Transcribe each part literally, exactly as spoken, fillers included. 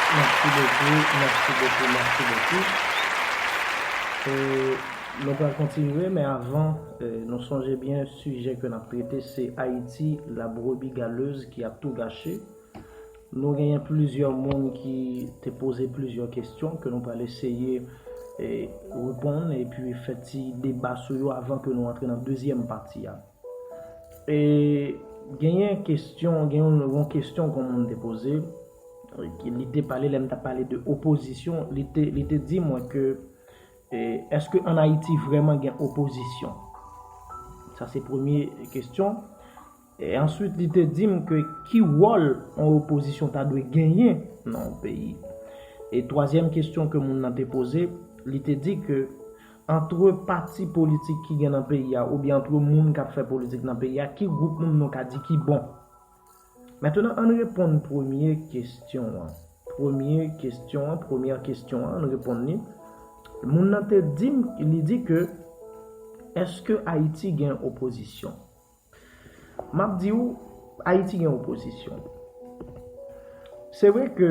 Mèsi bokou, mèsi bokou, mèsi bokou. E nou pral kontinye, men avan, e, nou sonje byen, sijè ke n ap trete, se Ayiti, la brebis galeuse ki ap tou gache. Nou genyen plizyè moun ki te poze plizyè kesyon ke nou pral eseye, e, reponn epi fè ti deba sou yo avan ke nou antre nan dezyèm pati a. E genyen kesyon, gen yon, yon kesyon ke yon moun te poze, e, ki, li te pale, lè m t ap pale de opozisyon, li te, li te di mwen ke, e, èske ann Ayiti vrèman gen opozisyon? Sa se premye kesyon. E answit, li te di m ke ki wòl yon opozisyon ta dwe genyen nan yon peyi. E twazyèm kesyon ke moun nan te poze, li te di ke antre pati politik ki gen nan peyi a, oubyen antre moun k ap fè politik nan peyi a, ki gwoup moun nou ka di ki bon? Mentnan, ann reponn premye kesyon an. Premye kesyon an, premyè kesyon an, ann reponn li. Moun nan te di m, li di ke, èske Ayiti gen opozisyon? M ap di w, Ayiti gen opozisyon. Se vre ke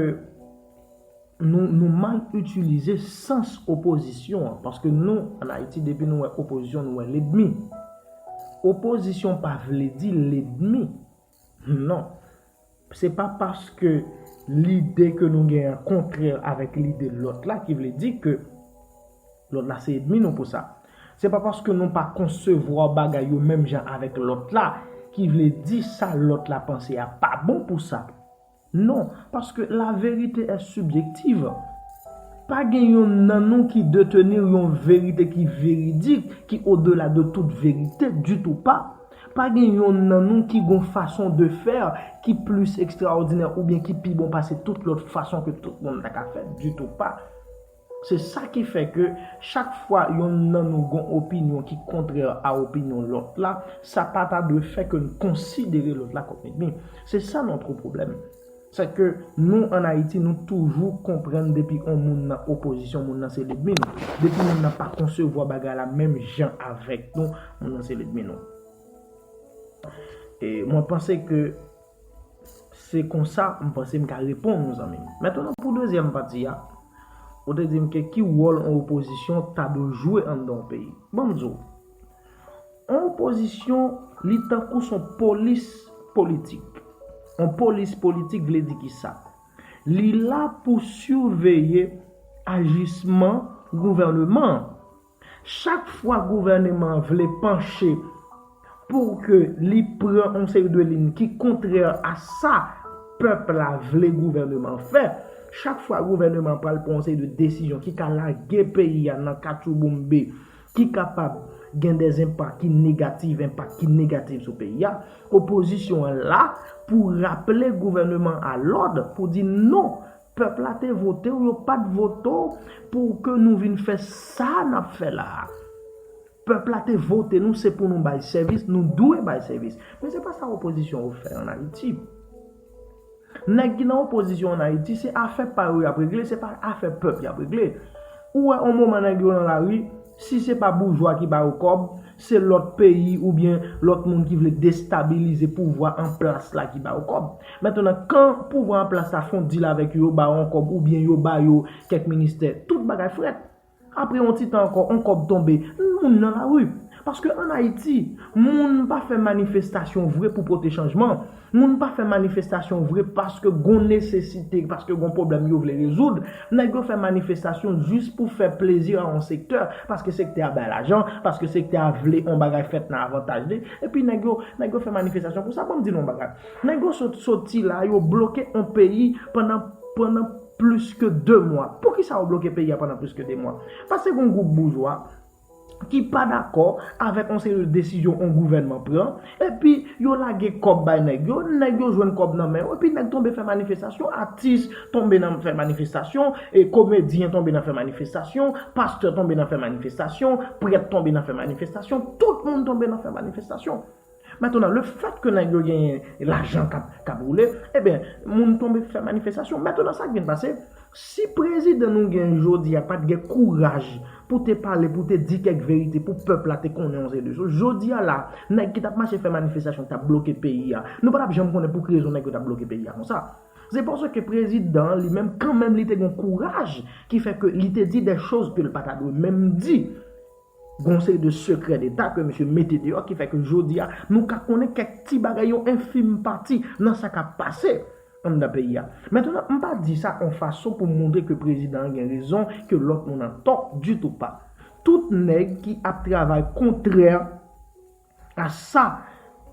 nou, nou mal itilize sans opozisyon an, paske nou, ann Ayiti, depi nou wè opozisyon, nou wè lènmi. Opozisyon pa vle di lènmi. Non. Se pa paske lide ke nou gen an kontrè avèk lide lòt la ki vle di ke lòt la se ènmi nou pou sa. Se pa paske nou pa konsevwa bagay yo menm jan avèk lòt la ki vle di sa lòt la panse a pa bon pou sa. Non, paske la vérité est subjective. Pa gen yonn nan nou ki detenir yon verite ki veridik, ki odela de tout verite, ditou pa. Pa gen yonn nan nou ki gon fason de fè ki plis ekstraòdinè oubyen ki pi bon pase tout lòt fason ke tout moun ta ka fè, ditou pa. Se sa ki fè ke chak fwa yonn nan nou gon opinyon ki kontrè a opinyon lòt la, sa pa ta dwe fè ke n konsidere lòt la kòm ènmi. Se sa notre problème. Se ke nou, ann Ayiti, nou toujou konprann depi yon moun nan opozisyon, moun nan se lènmi nou. Depi moun nan pa konsevwa bagay la menm jan avèk nou, moun nan se lènmi nou. E mwen panse ke se konsa, m panse m ka reponn ou, zanmi m. Mentnan, pou dezyèm pati a, ou te di m ke ki wòl yon opozisyon ta dwe jwe anndan yon peyi. Ban m di w, yon opozisyon, li tankou s on polis politik. Yon polis politik vle di ki sa? Li la pou siveye ajisman gouvèneman an. Chak fwa gouvèneman an vle panche pou ke li pran yon seri de liy ki kontrè a sa pèp la vle gouvèneman an fè, chak fwa gouvèneman an pral pran yon seri de desizyon ki ka lage peyi a nan katchouboumbe, ki kapab gen de enpak ki negatif, enpak ki negatif sou peyi a, opozisyon an la pou raple gouvèneman a lòd, pou di non, pèp la te vote w, yo pa t vote w pou ke nou vin fè sa n ap fè la a. Pèp la te vote nou, se pou nou bay sèvis, nou dwe bay sèvis. Men se pa sa opozisyon yo fè ann Ayiti. Nèg ki nan opozisyon ann Ayiti, se afè pa yo y ap regle, se pa afè pèp y ap regle. Ou wè, yon moman nèg yo nan lari, si se pa boujwa ki ba yo kòb, se lòt peyi oubyen lòt moun ki vle destabilize pouvwa an plas la ki ba yo kòb. Mentnan, kan pouvwa an plas la fè yon deal avèk yo, yo ba yo yon kòb oubyen yo ba yo kèk ministè, tout bagay frèt. Apre yon ti tan ankò, yon kòb tonbe, moun nan lari. Paske ann Ayiti, moun pa fè manifestasyon vre pou pote chanjman. Moun pa fè manifestasyon vre paske gon nesesite, paske gon pwoblèm yo vle rezoud. Nèg yo fè manifestasyon jis pou fè plezi a yon sektè, paske sektè a bay lajan, paske sektè a vle yon bagay fèt nan avantaj li. Epi nèg yo, nèg yo fè manifestasyon pou sa. Ban m di nou yon bagay. Nèg yo sot, soti la, yo bloke yon peyi pandan, pandan plis ke de mwa. Poukisa yo bloke peyi a pandan plis ke de mwa? Paske gon gwoup boujwa ki pa dakò avèk yon seri de desizyon yon gouvènman pran, epi yo lage kòb bay nèg yo, nèg yo jwenn kòb nan men yo, epi nèg tonbe fè manifestasyon, atis tonbe nan fè manifestasyon, e komedyen tonbe nan fè manifestasyon, pastè tonbe nan fè manifestasyon, prèt tonbe nan fè manifestasyon, tout moun tonbe nan fè manifestasyon. Mentnan, le fèt ke nèg yo genyen lajan k ap, k ap woule, ebyen, moun tonbe fè manifestasyon. Mentnan, sa k vin pase, si prezidan nou gen jodi a pa t gen kouraj pou te pale, pou te di kèk verite pou pèp la te konnen yon seri de choz, jodi a la, nèg ki t ap mache fè manifestasyon t ap bloke peyi a. Nou pa t ap janm konnen pou ki rezon nèg yo t ap bloke peyi a konsa. Se paske prezidan an li menm, kanmenm, li te gen kouraj ki fè ke li te di de choz ke l pa ta dwe menm di. Gon seri de sekrè deta ke misye mete deyò ki fè ke jodi a nou ka konnen kèk ti bagay, yon enfim pati nan sa k ap pase anndan peyi a. Mentnan, m pa di sa yon fason pou m montre ke prezidan an gen rezon, ke lòt moun an tò, ditou pa. Tout nèg ki ap travay kontrè a sa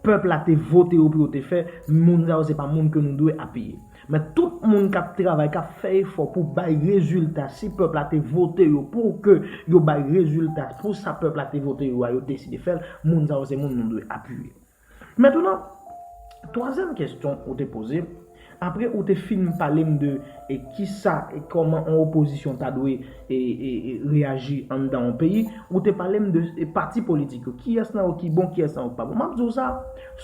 pèp la te vote yo pou yo te fè, moun sa yo se pa moun ke nou dwe apiye. Men tout moun k ap travay, k ap fè efò pou bay rezilta, si pèp la te vote yo pou ke yo bay rezilta pou sa pèp la te vote yo a, yo deside fè l, moun sa yo se moun nou dwe apiye. Mentnan, twazyèm kesyon ou te poze, apre ou te fin pale m de e kisa e kòman yon opozisyon ta dwe e, e, e, reyaji anndan yon peyi, ou te pale m de e, pati politik yo. Kiyès nan yo ki bon, kiyès nan yo ki pa bon. M ap di w sa,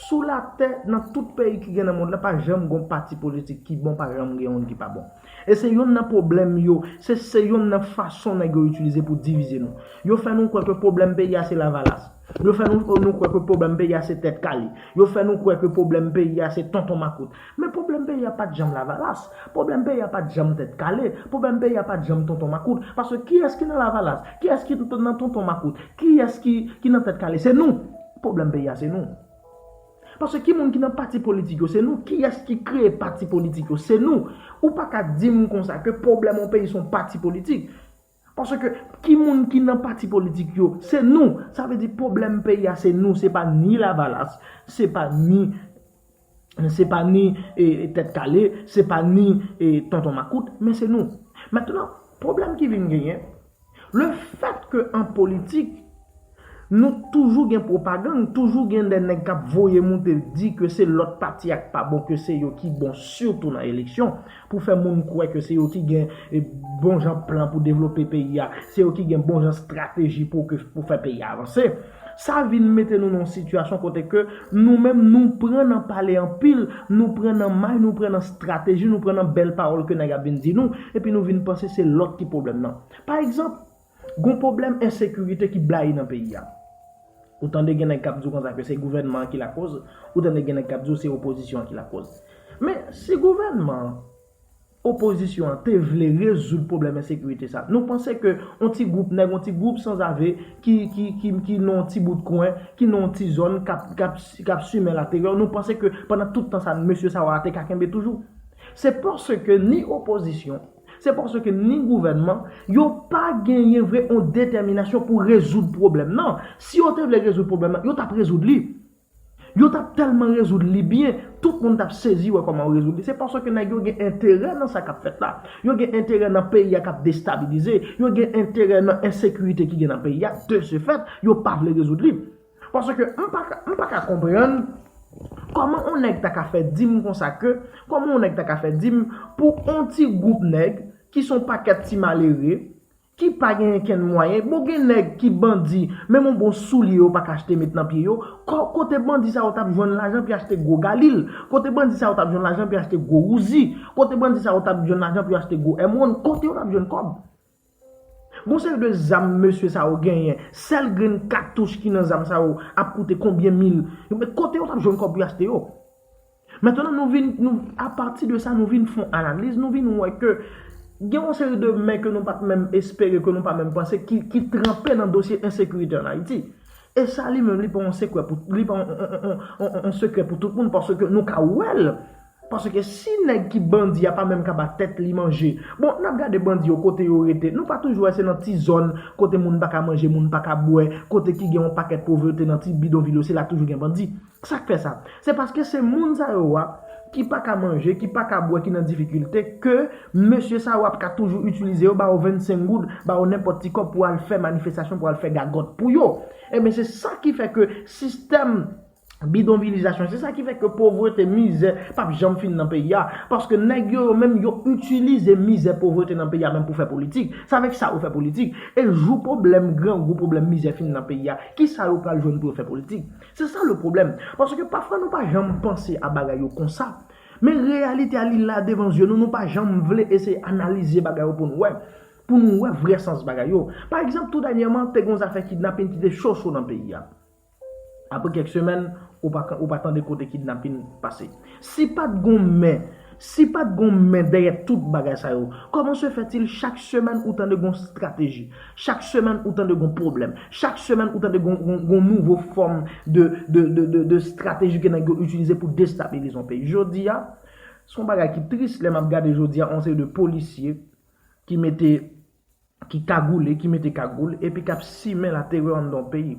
sou latè, nan tout peyi ki gen nan mond lan, pa janm gon pati politik ki bon, pa janm gen youn ki pa bon. E se youn nan pwoblèm yo, se, se youn nan fason nèg yo itilize pou divize nou. Yo fè nou kwè ke pwoblèm peyi a se Lavalas. Yo fè nou, nou kwè ke pwoblèm peyi a se Tèt Kale. Yo fè nou kwè ke pwoblèm peyi a se Tonton Makout. Men pwoblèm peyi a pa t janm Lavalas. Pwoblèm peyi a pa t janm Tèt Kale. Pwoblèm peyi a pa t janm Tonton Makout. Paske kiyès ki nan Lavalas? Kiyès ki nan Tonton Makout? Kiyès ki, ki nan Tèt Kale? Se nou. Pwoblèm peyi a se nou. Paske ki moun ki nan pati politik yo? Se nou. Kiyès ki kreye pati politik yo? Se nou. Ou pa ka di m konsa ke pwoblèm yon peyi se yon pati politik. Paske ki moun ki nan pati politik yo? Se nou. Sa vle di pwoblèm peyi a se nou. Se pa ni Lavalas, se pa ni, se pa ni e, Tèt Kale, se pa ni e, Tonton Makout, men se nou. Mentnan, pwoblèm ki vin genyen, le fèt ke an politik, nou toujou gen pwopagann, toujou gen de nèg k ap voye moute di ke se lòt pati a k pa bon, ke se yo ki bon, sitou nan eleksyon, pou fè moun kwè ke se yo ki gen e, bon jan plan pou devlope peyi a, se yo ki gen bon jan estrateji pou, ke, pou fè peyi a avanse. Sa vin mete nou nan yon sitiyasyon kote ke nou menm nou pran nan pale anpil, nou pran nan may, nou pran nan estrateji, nou pran nan bèl pawòl ke nèg ap vin di nou, epi nou vin panse se lòt ki pwoblèm nan. Pa egzanp, gon pwoblèm ensekirite ki blayi nan peyi a. Ou tande gen nèg k ap di w konsa ke se gouvènman an ki lakoz, ou tande gen nèg k ap di w se opozisyon an ki lakoz. Men si gouvènman an, opozisyon an te vle rezoud pwoblèm ensekirite sa, nou panse ke yon ti gwoup nèg, yon ti gwoup sanzave ki, ki, ki, ki nan yon ti bout kwen, ki nan yon ti zòn, k ap, k ap, k ap simen laterè, nou panse ke pandan tout tan sa, mesye sa yo a te ka kenbe toujou? Se paske ni opozisyon, se paske ni gouvènman, yo pa genyen vre yon detèminasyon pou rezoud pwoblèm nan. Si yo te vle rezoud pwoblèm nan, yo t ap rezoud li. Yo t ap tèlman rezoud li byen, tout moun t ap sezi wè kòman yo rezoud li. Se paske nèg yo gen enterè nan sa k ap fèt la. Yo gen enterè nan peyi a k ap destabilize. Yo gen enterè nan ensekirite ki gen nan peyi a. De ce fait, yo pa vle rezoud li. Paske m pa ka, m pa ka konprann kòman yon nèg ta ka fè di m konsa ke, kòman yon nèg ta ka fè di m pou yon ti gwoup nèg ki se yon pakèt ti malere, ki pa gen kenn mwayen. Bon, gen nèg ki bandi, menm yon bon soulye yo pa ka achte met nan pye yo. Ko-, kote bandi sa yo t ap jwenn lajan pou y achte gwo galil? Kote bandi sa yo t ap jwenn lajan pou y achte gwo Uzi? Kote bandi sa yo t ap jwenn lajan pou y achte gwo M one? Kote yo t ap jwenn kòb? Gon seri de zam mesye sa yo genyen. Sèl grenn katouch ki nan zam sa yo ap koute konbyen mil? Men kote yo t ap jwenn kòb pou y achte yo? Mentnan, nou vin, nou, apati de sa, nou vin fè yon analiz, nou vin wè ke gen yon seri de men ke nou pa t menm espere, ke nou pa menm panse, ki, ki tranpe nan dosye ensekirite ann Ayiti. E sa li menm, li pa yon sekrè pou, li pa yon, yon, yon, yon, yon, yon sekrè pou tout moun, paske nou ka wè l. Paske si nèg ki bandi a pa menm ka ba tèt li manje, bon, n ap gade bandi yo kote yo rete. Nou pa toujou wè se nan ti zòn kote moun pa ka manje, moun pa ka bwè, kote ki gen yon pakèt povrete nan ti bidonvil yo, se la toujou gen bandi. Sa k fè sa? Se paske se moun sa yo a ki pa ka manje, ki pa ka bwè, ki nan difikilte, ke mesye sa yo ap ka toujou itilize yo, ba yo vennsenk goud, ba yo nenpòt ti kòb pou al fè manifestasyon, pou al fè gagòt pou yo. Ebyen, se sa ki fè ke sistèm bidonvilizasyon, se sa ki fè ke povrete, mizè p ap janm fin nan peyi a. Paske nèg yo, yo menm, yo itilize mizè, povrete nan peyi a menm pou fè politik. Se avèk sa yo fè politik. E jou pwoblèm grangou, pwoblèm mizè fin nan peyi a, kisa yo pral jwenn pou yo fè politik? Se sa le pwoblèm. Paske pafwa nou pa janm panse a bagay yo konsa. Men reyalite a, li la devan zye nou, nou pa janm vle eseye analize bagay yo pou nou wè. Pou nou wè vrè sans bagay yo. Pa egzanp, tou dènyèman, te gen yon zafè kidnapin ki te cho cho nan peyi a. Apre kèk semèn, ou pa, ou pa tande kote kidnapin pase. Si pa t gon men Si pa t gon men dèyè tout bagay sa yo, comment se fait-il chak semèn ou tande gon strateji, chak semèn ou tande gon pwoblèm, chak semèn ou tande gon, gon, gon nouvo fòm de, de, de, de, de strateji ke nèg yo itilize pou destabilize yon peyi? Jodi a, se yon bagay ki tris lè m ap gade jodi a, yon seri de polisye ki mete ki kagoule, ki mete kagoul, epi k ap simen laterè anndan yon peyi.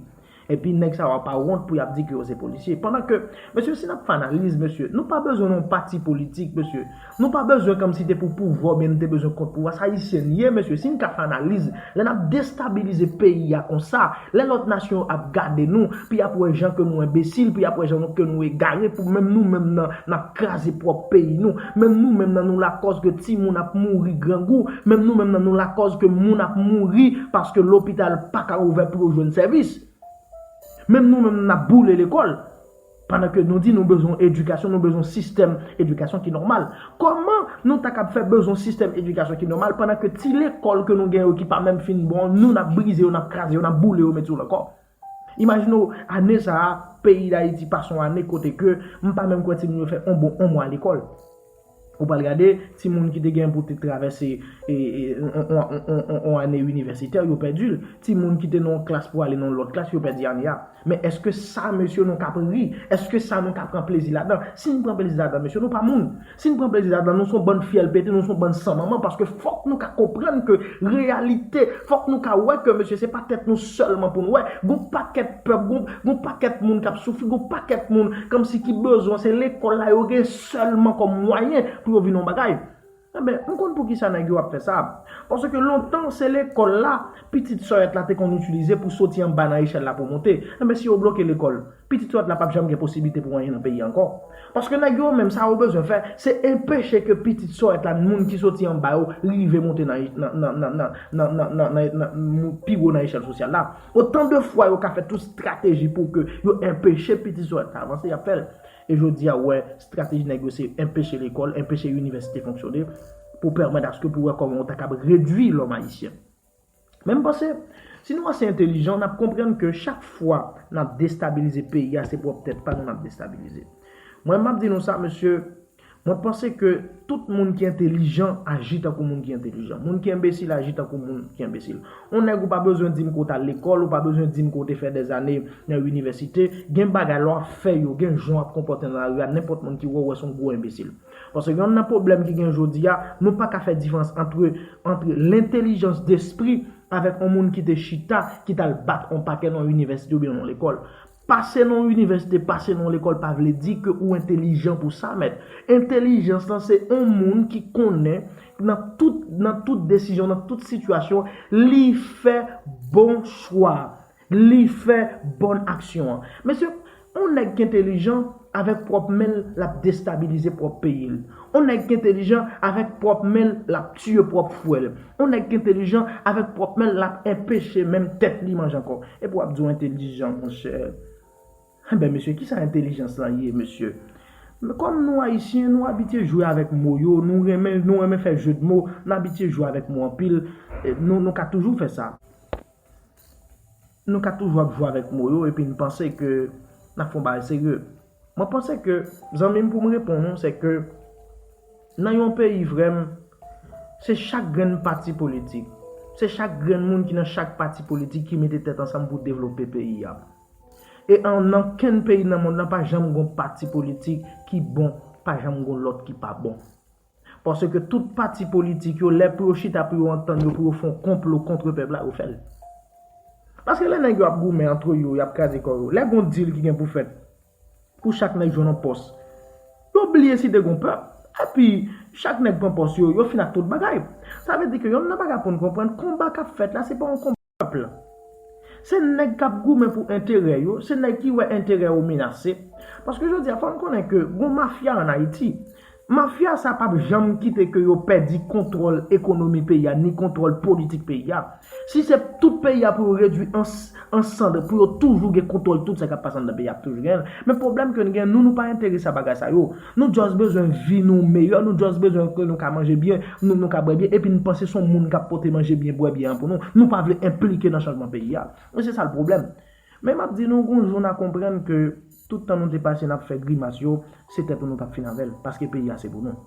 Epi nèg sa yo pa wont pou y ap di ke yo se polisye. Pandan ke, mesye, si n ap fè analiz, mesye, nou pa bezwen yon pati politik, mesye. Nou pa bezwen kòmsi te pou pouvwa oubyen nou te bezwen kont pouvwa. Se Ayisyen n ye, mesye. Si n ka fè analiz, lè n ap destabilize peyi a konsa, lè lòt nasyon yo ap gade nou, pou y ap wè jan ke nou enbesil, pou y ap wè jan ke nou egare, pou menm nou menm nan, n ap kraze pwòp peyi nou. Menm nou menm nan nou lakòz ke timoun ap mouri grangou, menm nou menm nan nou lakòz ke moun ap mouri paske lopital pa ka ouvè pou yo jwenn sèvis. Menm nou menm n ap boule lekòl. Pandan ke nou di nou bezwen edikasyon, nou bezwen sistèm edikasyon ki nòmal. Kòman nou ta kab fè bezwen sistèm edikasyon ki nòmal pandan ke ti lekòl ke nou gen yo ki pa menm fin bon, nou n ap brize yo, n ap kraze yo, n ap boule yo, met sou lè kò? Imajine w, ane sa a, peyi Dayiti pase yon ane kote ke m pa menm kwè timoun yo fè yon bon yon mwa lekòl. Ou pral gade, timoun ki te gen pou te travèse e, e, on, on, on, on, on ane inivèsitè, yo pèdi l. Timoun ki te nan yon klas pou ale nan yon lòt klas, yo pèdi ane a. Men èske sa, mesye, nou ka ri? Èske sa, nou ka pran plezi ladan? Si n pran plezi ladan, mesye, nou pa moun. Si n pran plezi ladan, nou se yon bann fyèl pete, nou se yon bann san manman, paske fòk nou ka konprann ke reyalite, fòk nou ka wè ke, mesye, se pa tèt nou sèlman pou nou wè. Gon pakèt pèp, gon, gon pakèt moun k ap soufri, gon pakèt moun kòmsi ki bezwen, se lekòl la yo gen sèlman kòm mwayen pou yo vin yon bagay. Enben, m konn poukisa nèg yo ap fè sa. Paske lontan, se lekòl la, pitit sòyèt la te konn itilize pou soti anba nan echèl la pou monte. Enben, si yo bloke lekòl, pitit sòyèt la p ap janm gen posiblite pou anyen nan peyi a ankò. Paske nèg yo menm, sa yo bezwen fè, se enpeche ke pitit sòyèt la, moun ki soti anba yo, rive monte nan, nan, nan, nan, nan, nan, nan, nan, nan, nan, pi wo nan echèl sosyal la. Otan de fwa yo ka fè tout estrateji pou ke yo enpeche pitit sòyèt la avanse, y ap fè l. E jodi a, w wè, estrateji nèg yo se enpeche lekòl, enpeche inivèsite fonksyone, pou pèmèt aske pou wè kòman yo ta kab redwi lòm ayisyen. Men m panse, si nou ase entelijan, n ap konprann ke chak fwa n ap destabilize peyi a, se pwòp tèt pa nou n ap destabilize. Mwen, m ap di nou sa, mesye, mwen panse ke tout moun ki entelijan aji tankou moun ki entelijan. Moun ki enbesil aji tankou moun ki enbesil. Yon nèg ou pa bezwen di m ke w t al lekòl, ou pa bezwen di m ke w te fè dèzane nan inivèsite. Gen bagay lè w ap fè yo, gen jan w ap konpòte nan lari a, nenpòt moun ki wè w, wè se yon gwo enbesil. Paske yonn nan pwoblèm ki gen jodi a, nou pa ka fè diferans antre, antre lentelijans despri avèk yon moun ki te chita, ki t al bat yon pakè nan yon inivèsite oubyen nan yon lekòl. Pase nan yon inivèsite, pase nan yon lekòl pa vle di ke ou entelijan pou sa, mèt. Entelijans lan se yon moun ki konnen nan tout, nan tout desizyon, nan tout sitiyasyon, li fè bon chwa. Li fè bòn aksyon an. Mesye, yon nèg ki entelijan, avèk pwòp men l, l ap destabilize pwòp peyi l. Yon nèg ki entelijan, avèk pwòp men l, l ap tiye pwòp frè l. Yon nèg ki entelijan, avèk pwòp men l, l ap enpeche menm tèt li manje ankò. Epi w ap di w entelijan, monchè. Enben, mesye, kisa entelijans lan ye, mesye? Men kòm nou Ayisyen, nou abitye jwe avèk mo yo, nou renmen, nou renmen fè jeu de mots, nou abitye jwe avèk mo anpil, e nou, nou ka toujou fè sa. Nou ka toujou ap jwe avèk mo yo, epi n panse ke n ap fè yon bagay serye. Mwen panse ke, zanmi m, pou m reponn ou, se ke nan yon peyi vrè m, se chak grenn pati politik, se chak grenn moun ki nan chak pati politik ki mete tèt ansanm pou devlope peyi a. E an, nan kenn peyi nan mond lan, pa janm gon pati politik ki bon, pa janm gon lòt ki pa bon. Paske tout pati politik yo, lè pou yo chita, pou yo antann yo, pou yo fè yon konplo kont pèp la, yo fè l. Paske lè nèg yo ap goumen antre yo, y ap kraze kò yo, lè gon dil ki gen pou fèt, pou chak nèg jwenn yon pòs, yo bliye si te gon pèp. Epi, chak nèg pran pòs yo, yo fin ak tout bagay. Sa vle di ke yonn nan bagay pou n konprann, konba k ap fèt la, se pa yon konba pèp la. Se nèg k ap goumen pou enterè yo, se nèg ki wè enterè yo menase. Paske jodi a, fò n konnen ke gon mafya ann Ayiti. Mafya sa p ap janm kite ke yo pèdi kontwòl ekonomi peyi a, ni kontwòl politik peyi a. Si se tout peyi a pou yo redwi an, an sann, pou yo toujou gen kontwòl tout sa k ap pase anndan peyi a, ap toujou gen l. Men pwoblèm ke n gen, nou, nou pa enterese a bagay sa yo. Nou just bezwen vi nou meyè, nou just bezwen ke nou ka manje byen, nou, nou ka bwè byen, epi n panse se yon moun k ap pote manje byen, bwè byen an pou nou. Nou pa vle enplike nan chanjman peyi a. E se sa l pwoblèm. Men m ap di nou, gon jou n a konprann ke tout tan nou te pase n ap fè grimas yo, se tèt nou nou t ap fin avè l, paske peyi a se pou nou.